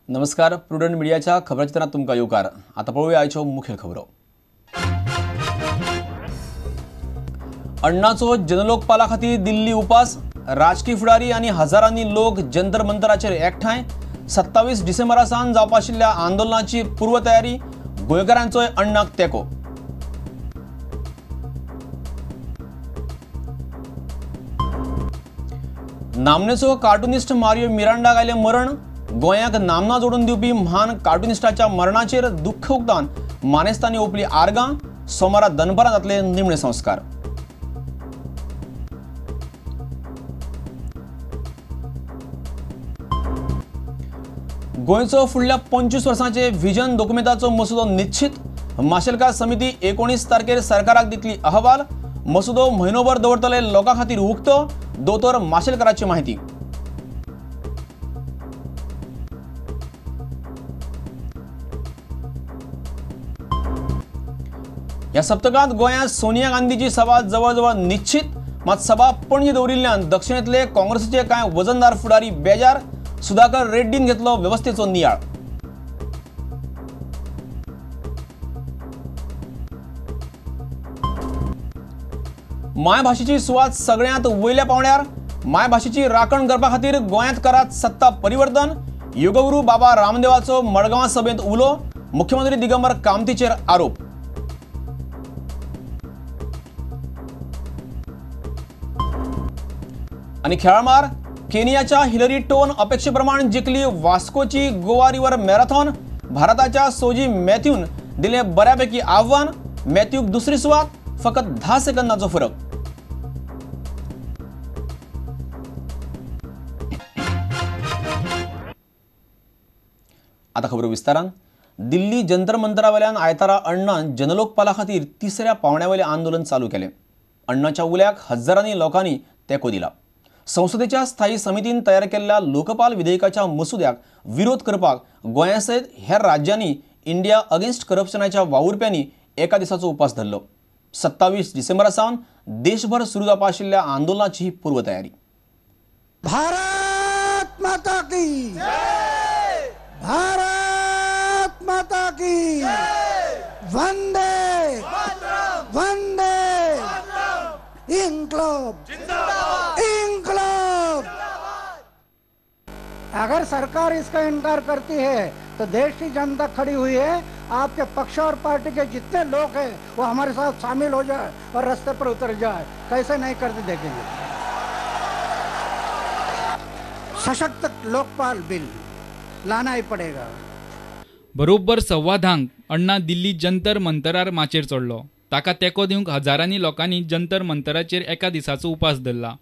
नमस्कार, प्रुडंट मीडियाच्या खबराचित्रांत तुमकां येवकार. आतां पळोवया आयच्यो मुखेल खबरो. अण्णाचो जनलोकपाला खातीर दिल्ली उपास. राजकी फुडारी आनी हजारांनी लोक जंतर मंतराचेर एकठांय. 27 डिसेंबरा सावन जावपा आशिल्ल्या आंदोलनाची पूर्वतयारी. गोंयकारांचोय अण्णाक तेंको. नामनेचो कार्टुनिस्ट मारियो मिरांडाक आयलें मरण. गोंयाक नामना जोडून दिवपी म्हान कार्टुनिस्टाच्या मरणाचेर दुख्ख उक्तावन मानेस्तांनी ओंपली आर्गां. सोमारा दनपारां जातले निमणे संस्कार. गोंयचो फुडल्या 25 वर्सांचे विजन दोकुमेंताचो मसुदो निश्चित. माशेलकार समिती 19 तारखेर सरकाराक दितली अहवाल. मसुदो म्हयनोभर दवरतले लोकां खातीर उक्तो. दोतोर माशेलकाराची म्हायती. ह्या सप्तकांत गोंयांत सोनिया गांधीची सभा जवळजवळ निश्चित. मात सभा पणजे दवरिल्ल्यान दक्षिणेंतले काँग्रेसीचे कांय वजनदार फुडारी बेजार. सुधाकर रेड्डीन घेतलो वेवस्थेचो नियाळ. मायभाशेची सुवात सगळ्यांत वयल्या पावंड्यार. मायभाशेची राखण करपा खातीर गोंयांत करात सत्ता परिवर्तन. योगगुरू बाबा रामदेवाचो मडगांव सभेंत उलो. मुख्यमंत्री दिगंबर कामतीचेर आरोप. आनी खेळामार केनियाच्या हिलरी टोन अपेक्षेप्रमाण जिखली वास्कोची गोवा रिव्हर मॅरेथॉन. भारताच्या सोजी मॅथ्यून दिलें बऱ्यापैकी आव्हान. मॅथ्यूक दुसरी सुवात, फकत 10 सेकंदांचो फरक. आता खबरो विस्तारान. दिल्ली जंतर मंतरावेल्यान आयतारा अण्णान जनलोकपाला खातीर तिसऱ्या पावंड्यावेलें आंदोलन चालू केलें. अण्णाच्या उल्याक हजारांनी लोकांनी तेंको दिला. संसदेच्या स्थायी समितीन तयार केल्ल्या लोकपाल विधेयकाच्या मसुद्याक विरोध करपाक गोंया सयत हेर राज्यांनी इंडिया अगेन्स्ट करप्शनाच्या वावुरप्यांनी एका दिसाचो उपास धरलो. 27 डिसेंबरा सावन देशभर सुरू जावपा आशिल्ल्या आंदोलनाची ही पूर्वतयारी. भारत माता की जय, भारत माता की जय, वंदे मातरम, वंदे मातरम, इन्कलाब जिंदाबाद, इन्कलाब. अगर सरकार इसका इनकार करती है तो देश की जनता खड़ी हुई है. आपके पक्ष और पार्टी के जितने लोग हैं वो हमारे साथ शामिल हो जाए और रास्ते पर उतर जाए. कैसे नहीं करते देखेंगे. सशक्त लोकपाल बिल लाना ही पड़ेगा. बरोबर 10:15 अण्णा दिल्ली जंतर मंतरार माचेर चडलो. ताका तेंको दिवंक हजारांनी लोकांनी जंतर मंतराचेर एका दिसाचो उपास धरला.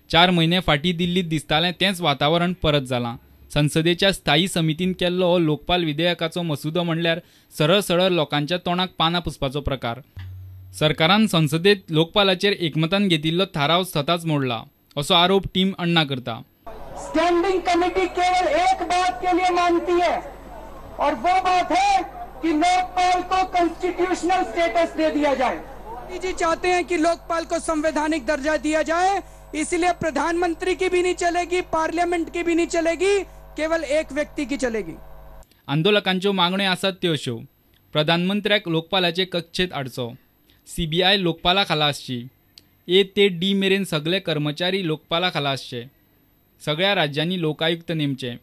4 म्हयने फाटीं दिल्लीत दिसतालें तेंच वातावरण परत जालां. संसदेच्या स्थायी समितीन केल्लो हो लोकपाल विधेयकाचो मसुदो म्हणल्यार सरळ सरळ लोकांच्या तोंडाक पानां पुसपाचो प्रकार. सरकारान संसदेत लोकपालाचेर एकमतान घेतिल्लो थाराव स्वताच मोडला असो आरोप टीम अण्णा करता. स्टैंडिंग कमेटी केवल एक बात के लिए मानती है और वो बात है कि लोकपाल को कॉन्स्टिट्यूशनल स्टेटस दे दिया जाए. मोदी जी चाहते हैं कि लोकपाल को संवैधानिक दर्जा दिया जाए, इसलिए प्रधानमंत्री की भी नहीं चलेगी, पार्लियामेंट की भी नहीं चलेगी, केवल एक व्यक्ति की चलेगी. आंदोलकांच्यो मागण्यो आसात त्यो अश्यो: प्रधानमंत्र्याक लोकपालाचे कक्षेत हाडचो, सीबीआय लोकपाला खाला आसची, ए ते डी मेरेन सगळे कर्मचारी लोकपाला खाला आसचे, सगळ्या राज्यांनी लोकायुक्त नेमचे,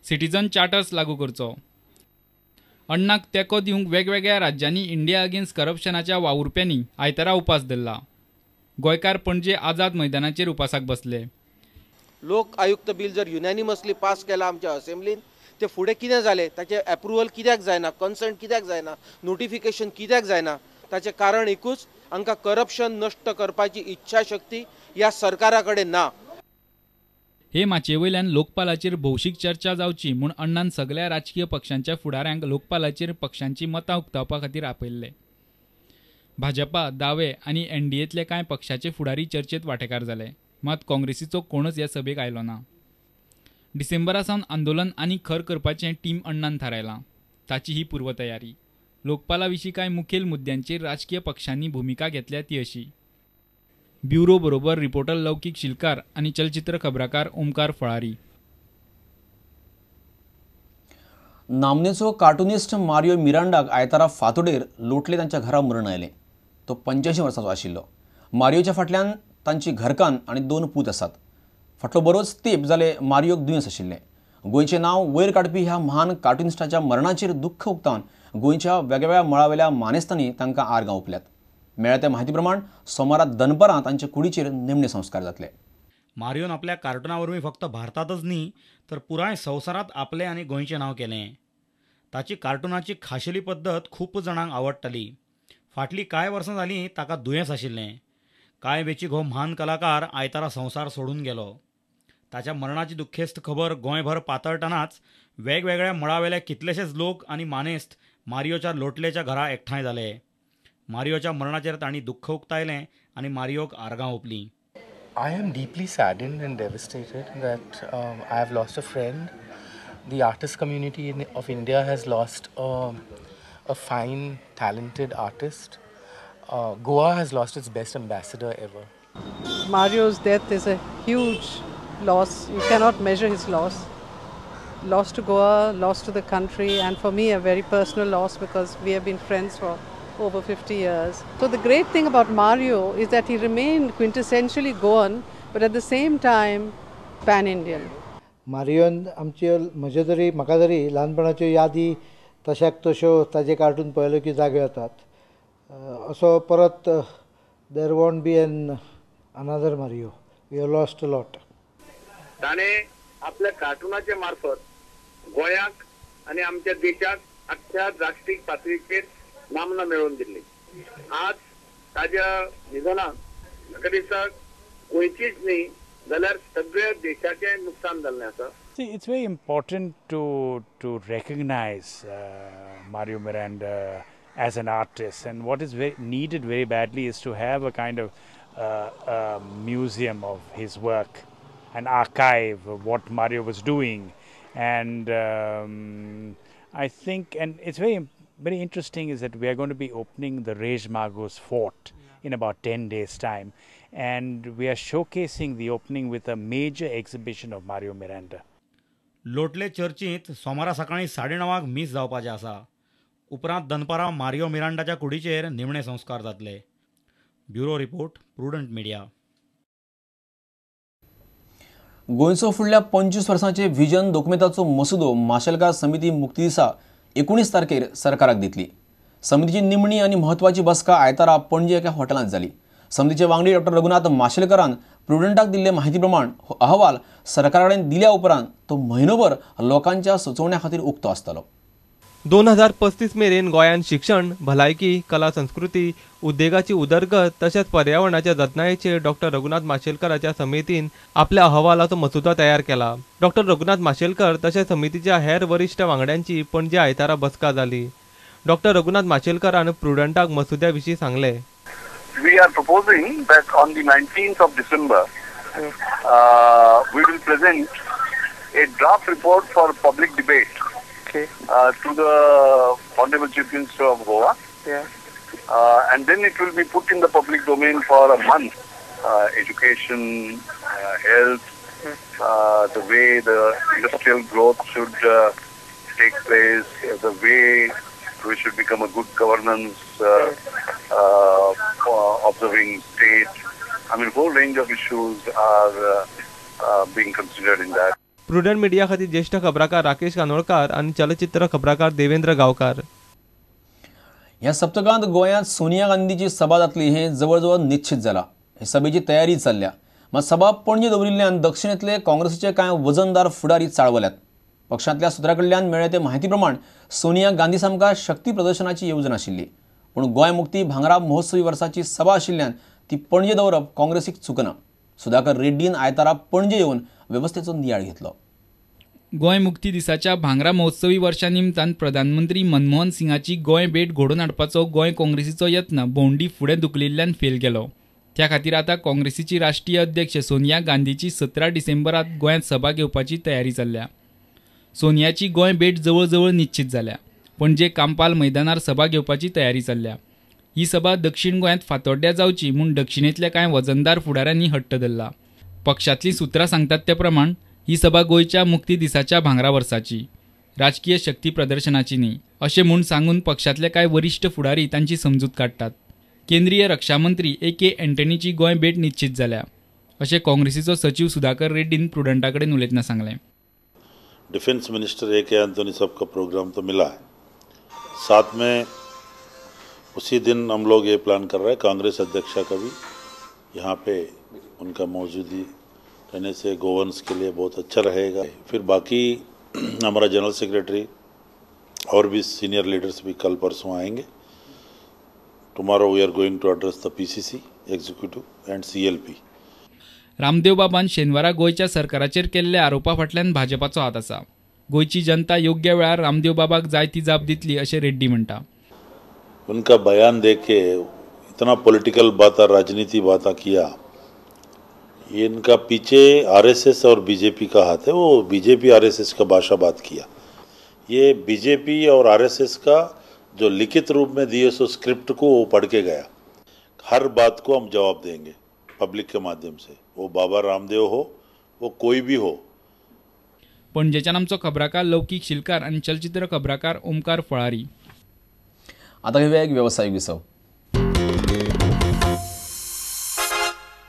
सिटीजन चार्टर्स लागू करचो. अण्णाक तेंको दिवंक वेगवेगळ्या राज्यांनी इंडिया अगेन्स्ट करप्शनाच्या वावुरप्यांनी आयतारा उपास धरला. गोंयकार पणजे आझाद मैदानाचेर उपासाक बसले. लोक आयुक्त बिल जर युनॅनिमसली पास केला आमच्या असेंब्लीन, ते फुडें कितें जालें, ताचें एप्रुवल कित्याक जायना, कन्संट कित्याक जायना, नोटिफिकेशन कित्याक जायना, ताचें कारण एकूच, हांकां करप्शन नश्ट करपाची इच्छाशक्ती ह्या सरकारा कडेन ना. हे माचये वयल्यान लोकपालाचेर भौशीक चर्चा जावची म्हूण अण्णान सगळ्या राजकीय पक्षांच्या फुडाऱ्यांक लोकपालाचेर पक्षांची मतां उक्तावपा खातीर आपयल्ले. भाजपा, दावे आनी एनडीएतले कांय पक्षाचे फुडारी चर्चेत वांटेकार जाले, मात काँग्रेसीचो कोणच ह्या सभेक आयलो ना. डिसेंबरा सावन आंदोलन आनी खर करपाचें टीम अण्णान थारायलां. ताची ही पूर्वतयारी. लोकपाला विशीं कांय मुखेल मुद्द्यांचेर राजकीय पक्षांनी भुमिका घेतल्या ती अशी. ब्युरो बरोबर रिपोर्टर लौकीक शिलकार आनी चलचित्र खबराकार ओमकार फळारी. नामनेचो कार्टुनिस्ट मारियो मिरांडाक आयतारा फातोडेर लोटले तांच्या घरा मरण आयलें. तो 85 वर्सांचो आशिल्लो. मारियोच्या फाटल्यान तांची घरकान्न आनी 2 पूत आसात. फाटलो बरोच तेंप जाले मारियोक दुयेंस आशिल्लें. गोंयचें नांव वयर काडपी ह्या महान कार्टुनिस्टाच्या मरणाचेर दुख्ख उक्तावन गोंयच्या वेगवेगळ्या मळावेल्या मानेस्तांनी तांकां आर्गां ओंपल्यात. मेळ्ळ्या त्या म्हायती प्रमाण सोमारा दनपरां तांचे कुडीचेर निमणे संस्कार जातले. मारियोन आपल्या कार्टुना वरवीं फक्त भारतांतच न्ही तर पुराय संवसारांत आपलें आनी गोंयचें नांव केलें. ताची कार्टुनाची खाशेली पद्दत खूब जाणांक आवडटाली. फाटलीं कांय वर्सां जालीं ताका दुयेंस आशिल्लें. कांय वेचीक हो म्हान कलाकार आयतारा संवसार सोडून गेलो. ताच्या मरणाची दुखेस्त खबर गोंयभर पातळटनाच वेगवेगळ्या मळावेले कितलेशेच लोक आनी मानेस्त मारियोच्या लोटलेच्या घरा एकठांय जाले. मारियोच्या मरणाचेर तांणी दुख्ख उक्तायलें आनी मारियोक आर्गां ओंपलीं. I am deeply saddened and devastated that I have lost a friend. The artist community of India has lost a fine, talented artist. Goa has lost its best ambassador ever. Mario's death is a huge loss. You cannot measure his loss. Loss to Goa, loss to the country, and for me a very personal loss because we have been friends for over 50 years. So the great thing about Mario is that he remained quintessentially Goan, but at the same time pan-Indian. मारियोन आमचे म्हजे तरी म्हाका तरी ल्हानपणाच्यो यादी तशाक तश्यो ताजे cartoon पळयल्यो की जागे जातात. असो परत there won't be an another Mario. We have lost a lot. ताणें आपल्या कार्टुनाचे मार्फत गोंयाक आनी आमच्या देशाक आख्ख्या जागतीक पातळीचेर नामना मेळोवन दिल्ली. आज ताज्या निधनान म्हाका दिसता गोंयचीच न्ही जाल्यार सगळ्या देशाचें नुकसान जाल्लें आसा. See, it's very important to recognize Mario Miranda as an artist, and what is very needed very badly is to have a kind of a museum of his work, an archive of what Mario was doing. And I think, and it's very, very interesting is that we are going to be opening the Reis Magos Fort in about 10 days' time, and we are showcasing the opening with a major exhibition of Mario Miranda. लोटले चर्चींत सोमारा सकाळीं 9:30 मीस जावपाचें आसा. उपरांत दनपारां मारियो मिरांडाच्या कुडीचेर निमणे संस्कार जातले. Bureau report, Prudent Media. गोंयचो फुडल्या 25 वर्सांचे व्हिजन दोकुमेंताचो मसुदो माशेलकार समिती मुक्ती दिसा 19 तारखेर सरकाराक दितली. समितीची निमणी आनी म्हत्वाची बसका आयतारा पणजे एका हॉटेलांत जाली. समितीचे वांगडी डॉक्टर रघुनाथ माशेलकारान प्रुडंटाक दिल्ले म्हायती प्रमाण हो अहवाल सरकारा कडेन दिल्या उपरांत तो म्हयनोभर लोकांच्या सुचोवण्या खातीर उक्तो आसतलो. 2035 मेरेन गोंयांत शिक्षण, भलायकी, कला संस्कृती, उद्देगाची उदरगत तशेंच पर्यावरणाच्या जतनायेचेर डॉक्टर रघुनाथ माशेलकराच्या समितीन आपल्या अहवालाचो मसुदो तयार केला. डॉक्टर रघुनाथ माशेलकर तशेंच समितीच्या हेर वरिश्ठ वांगड्यांची पणजे आयतारा बसका जाली. डॉक्टर रघुनाथ माशेलकरान प्रुडंटाक मसुद्या विशीं सांगलें. We are proposing that on the 19th of December, we will present a draft report for public debate. Okay. To the Honorable Chief Minister of Goa. Yeah. And then it will be put in the public domain for a month. Education, health, the way the industrial growth should take place, the way we should become a good governance observing state. I mean, whole range of issues are being considered in that. Prudent Media खातीर ज्येष्ठ खबराकार राकेश कानोळकार आनी चलचित्र खबराकार देवेंद्र गांवकार. ह्या सप्तकांत गोंयांत सोनिया गांधीची सभा जातली हें जवळ जवळ निश्चित जालां. हे सभेची तयारी चल्ल्या. मात सभा पणजे दवरिल्ल्यान दक्षिणेंतले काँग्रेसीचे कांय वजनदार फुडारी चाळवल्यात. पक्षांतल्या सुत्रां कडल्यान मेळ्ळे ते म्हायती प्रमाण सोनिया गांधी सामकार शक्ती प्रदर्शनाची येवजण आशिल्ली. पूण गोंय मुक्ती भांगरा महोत्सवी वर्साची सभा आशिल्ल्यान ती पणजे दवरप काँग्रेसीक चुकना. सुधाकर रेड्डीन आयतारा पणजे येवन वेवस्थेचो नियाळ घेतलो. गोंय मुक्ती दिसाच्या भांगरा महोत्सवी वर्षा निमतान प्रधानमंत्री मनमोहन सिंगाची गोंय भेट घडोवन हाडपाचो गोंय काँग्रेसीचो यत्न भोंवडी फुडें धुकलिल्ल्यान फेल गेलो. त्या खातीर आतां काँग्रेसीची राष्ट्रीय अध्यक्ष सोनिया गांधीची 17 डिसेंबरात गोंयांत सभा घेवपाची तयारी चल्ल्या. सोनियाची गोंय भेट जवळ जवळ निश्चित जाल्या. पणजे कांपाल मैदानार सभा घेवपाची तयारी चल्ल्या. ही सभा दक्षिण गोंयांत फातोड्ड्या जावची म्हूण दक्षिणेंतल्या कांय वजनदार फुडाऱ्यांनी हट्ट धरला. पक्षांतलीं सुत्रां सांगतात ते प्रमाण ही सभा गोंयच्या मुक्ती दिसाच्या भांगरा वर्साची, राजकीय शक्ती प्रदर्शनाची न्ही अशें म्हूण सांगून पक्षांतले कांय वरिश्ठ फुडारी तांची समजूत काडटात. केंद्रीय रक्षामंत्री ए.के. एंटनीची गोंय भेट निश्चित जाल्या अशें काँग्रेसीचो सचिव सुधाकर रेड्डीन प्रुडंटा कडेन उलयतना सांगलें. Defence minister A K. एंटनी साहब का प्रोग्राम तो मिला है, साथ में उसी दिन हम लोग ये प्लान कर रहे हैं कांग्रेस अध्यक्षा का भी यहाँ पे उनका मौजूदगी रहने से गोवंस के लिए बहुत अच्छा रहेगा. फिर बाकी हमारा जनरल सेक्रेटरी और भी सीनियर लीडर्स भी कल परसों आएंगे. Tomorrow we are going to address the PCC executive and CLP. Ramdev बाबान शेनवारा गोंयच्या सरकाराचेर केल्ल्या आरोपा फाटल्यान भाजपाचो हात आसा. गोंयची जनता योग्य वेळार रामदेव बाबाक जाय ती जाप दितली अशें रेड्डी म्हणटा. उनका बयान देके इतना पॉलिटिकल बात राजनीति बात किया, इनका पीछे आरएसएस और बीजेपी का हाथ है. वो बीजेपी आरएसएस का भाषा बात किया. ये बीजेपी और आरएसएस का जो लिखित रूप में दिए सो स्क्रिप्ट को वो पढ़ के गया. हर बात को हम जवाब देंगे पब्लिक के माध्यम से, वो बाबा रामदेव हो वो कोई भी हो. पणजेच्यान आमचो खबराकार लौकीक शिलकार आनी चलचित्र खबराकार ओमकार फळारी. आता घेऊया एक व्यावसायिक विसव.